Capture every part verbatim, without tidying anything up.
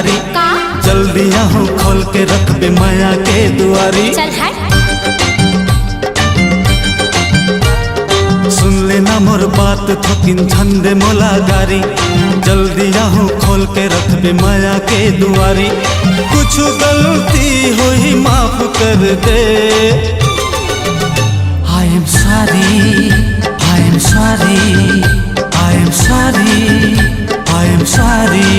का? जल्दी आहूँ, खोल के रखबे मया के दुआरी। चल हट। सुन लेना मोर बात, थोकिन झन दे मोला गारी। जल्दी आहूँ, खोल के रखबे मया के दुआरी। कुछ गलती होही, माफ कर दे। I am sorry, I am sorry, I am sorry, I am sorry।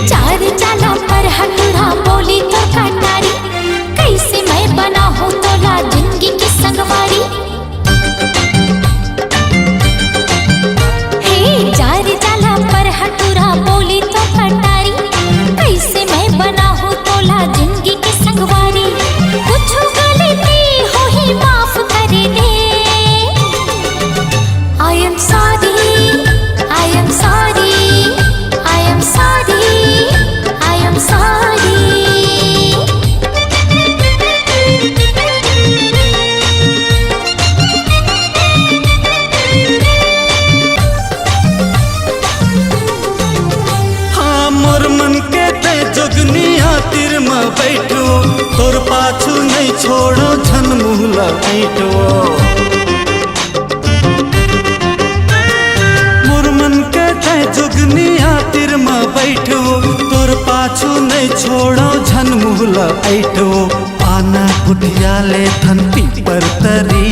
चार चाला पर हटुरा बोली तो कटारी, कैसे मैं बनाहूँ तोला जिंदगी के संगवारी। हे चार चाला पर हटुरा बोली तो कटारी, कैसे मैं बनाहूँ तोला जिंदगी के संगवारी। कुछ गलती होही, माफ कर दे। I am sorry, I am sorry, I am sorry, I am sorry। हाँ, मोर मन के तैं जोगनिया तीर म बैठो, तोर पाछू नहीं छोड़ो, झन मुहला बैठो। मोर मन के तैं जोगनिया तीर म बैठो, तोर पाछू नहीं छोड़ो, झन मुहला बैठो। आना कुटिया ले थन पीपर तरी,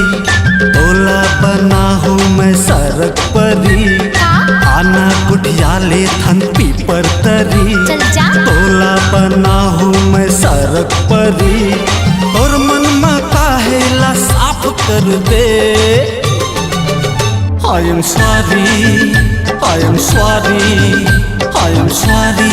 तोला बनाहूँ मैं सरग परी। का? आना कुटिया ले थन पीपर तरी, चल जा। तोला बनाहूँ मैं सरग परी। तोर मन म काहेला साफ कर दे। I am sorry, I am sorry, I am sorry,